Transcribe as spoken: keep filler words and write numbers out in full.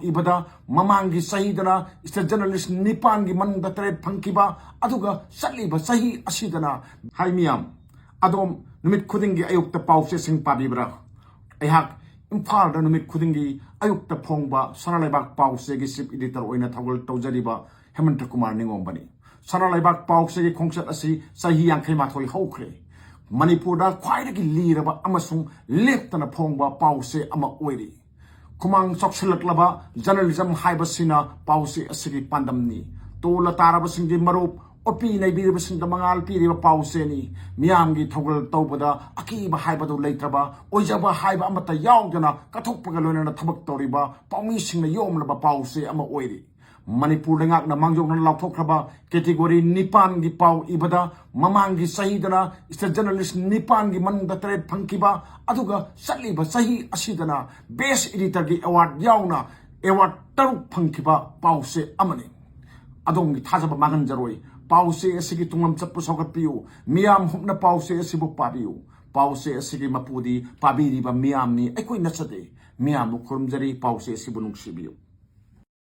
ꯏꯕꯗ ꯃꯃꯥꯡꯒꯤ ꯆꯍꯤꯗꯅ state journalist ꯅꯤꯄꯥꯟꯒꯤ ꯃꯅꯨꯡꯗ ꯇꯔꯦꯠ ꯐꯪꯈꯤꯕ, ꯑꯗꯨꯒ ꯆꯠꯂꯤꯕ ꯆꯍꯤ ꯑꯁꯤꯗꯅ, ꯍꯥꯏ ꯃꯤꯌꯥꯝ, ꯑꯗꯣꯝ ꯅꯨꯃꯤꯠ ꯈꯨꯗꯤꯡꯒꯤ ꯑꯌꯨꯛꯇ ꯄꯥꯎ ꯆꯦꯁꯤꯡ ꯄꯥꯕꯤꯕ꯭ꯔꯥ? ꯑꯩꯍꯥꯛ ꯏꯝꯐꯥꯜꯗ ꯅꯨꯃꯤꯠ ꯈꯨꯗꯤꯡꯒꯤ ꯑꯌꯨꯛꯇ ꯐꯣꯡꯕ ꯁꯅꯥ ꯂꯩꯕꯥꯛ ꯄꯥꯎ ꯆꯦꯒꯤ chief editor ꯑꯣꯏꯅ ꯊꯧꯒꯜ ꯇꯧꯖꯔꯤꯕ ꯍꯦꯃꯟꯇ ꯀꯨꯃꯥꯔ ꯅꯤꯉꯣꯝꯕꯅꯤ꯫ ꯁꯅꯥ ꯂꯩꯕꯥꯛ ꯄꯥꯎ ꯆꯦꯒꯤ ꯈꯣꯡꯆꯠ ꯑꯁꯤ ꯆꯍꯤ ꯌꯥꯡꯈꯩ ꯃꯥꯊꯣꯏ ꯍꯧꯈ꯭ꯔꯦ꯫ ꯃꯅꯤꯄꯨꯔꯗ ꯈ꯭ꯋꯥꯏꯗꯒꯤ ꯂꯤꯔꯕ ꯑꯃꯁꯨꯡ ꯂꯦꯞꯇꯅ ꯐꯣꯡꯕ ꯄꯥꯎ ꯆꯦ ꯑꯃ ꯑꯣꯏꯔꯤ꯫ ꯈꯨꯃꯥꯡ ꯆꯥꯎꯁꯤꯜꯂꯛꯂꯕ journalism ꯍꯥꯏꯕꯁꯤꯅ ꯄꯥꯎ ꯆꯦ ꯑꯁꯤꯒꯤ ꯄꯥꯟꯗꯝꯅꯤ꯫ ꯇꯣꯜꯂ ꯇꯥꯔꯕꯁꯤꯡꯒꯤ ꯃꯔꯨꯞ, ꯑꯣꯠꯄꯤ ꯅꯩꯕꯤꯔꯕꯁꯤꯡꯗ ꯃꯉꯥꯜ ꯄꯤꯔꯤꯕ ꯄꯥꯎ ꯆꯦꯅꯤ꯫ ꯃꯤꯌꯥꯝꯒꯤ ꯊꯧꯒꯜ ꯇꯧꯕꯗ ꯑꯀꯤꯕ ꯍꯥꯏꯕꯗꯨ ꯂꯩꯇ꯭ꯔꯕ, ꯑꯣꯏꯖꯕ ꯍꯥꯏꯕ ꯑꯃꯠꯇ ꯌꯥꯎꯗꯅ ꯀꯠꯊꯣꯛꯄꯒ ꯂꯣꯏꯅꯅ ꯊꯕꯛ ꯇꯧꯔꯤꯕ ꯄꯥꯎꯃꯤꯁꯤꯡꯅ ꯌꯣꯝꯂꯕ ꯄꯥꯎ ꯆꯦ ꯑꯃ ꯑꯣꯏꯔꯤ꯫ ꯃꯅꯤꯄꯨꯔ ꯂꯩꯉꯥꯛꯅ ꯃꯥꯡꯖꯧꯅꯅ ꯂꯥꯎꯊꯣꯛꯈ꯭ꯔꯕ category ꯅꯤꯄꯥꯟꯒꯤ ꯄꯥꯎ ꯏꯕꯗ ꯃꯃꯥꯡꯒꯤ ꯆꯍꯤꯗꯅ state journalist ꯅꯤꯄꯥꯟꯒꯤ ꯃꯅꯨꯡꯗ ꯇꯔꯦꯠ ꯐꯪꯈꯤꯕ, ꯑꯗꯨꯒ ꯆꯠꯂꯤꯕ ꯆꯍꯤ ꯑꯁꯤꯗꯅ best editorꯒꯤ award ꯌꯥꯎꯅ award ꯇꯔꯨꯛ ꯐꯪꯈꯤꯕ ꯄꯥꯎ ꯆꯦ ꯑꯃꯅꯤ꯫ ꯑꯗꯣꯝꯒꯤ ꯊꯥꯖꯕ ꯃꯥꯡꯍꯟꯖꯔꯣꯏ꯫ ꯄꯥꯎ ꯆꯦ ꯑꯁꯤꯒꯤ ꯇꯨꯡꯂꯝ ꯆꯠꯄꯨ ꯁꯧꯒꯠꯄꯤꯌꯨ꯫ ꯃꯤꯌꯥꯝ ꯍꯨꯞꯅ ꯄꯥꯎ ꯆꯦ ꯑꯁꯤꯕꯨ ꯄꯥꯕꯤꯌꯨ꯫ ꯄꯥꯎ ꯆꯦ ꯑꯁꯤꯒꯤ ꯃꯄꯨꯗꯤ ꯄꯥꯕꯤꯔꯤꯕ ꯃꯤꯌꯥꯝꯅꯤ꯫ ꯑꯩꯈꯣꯏ ꯅꯠꯆꯗꯦ꯫ ꯃꯤꯌꯥꯝꯕꯨ ꯈꯨꯔꯨꯝꯖꯔꯤ꯫ ꯄꯥꯎ ꯆꯦ ꯑꯁꯤꯕꯨ ꯅꯨꯡꯁꯤꯕꯤꯌꯨ꯫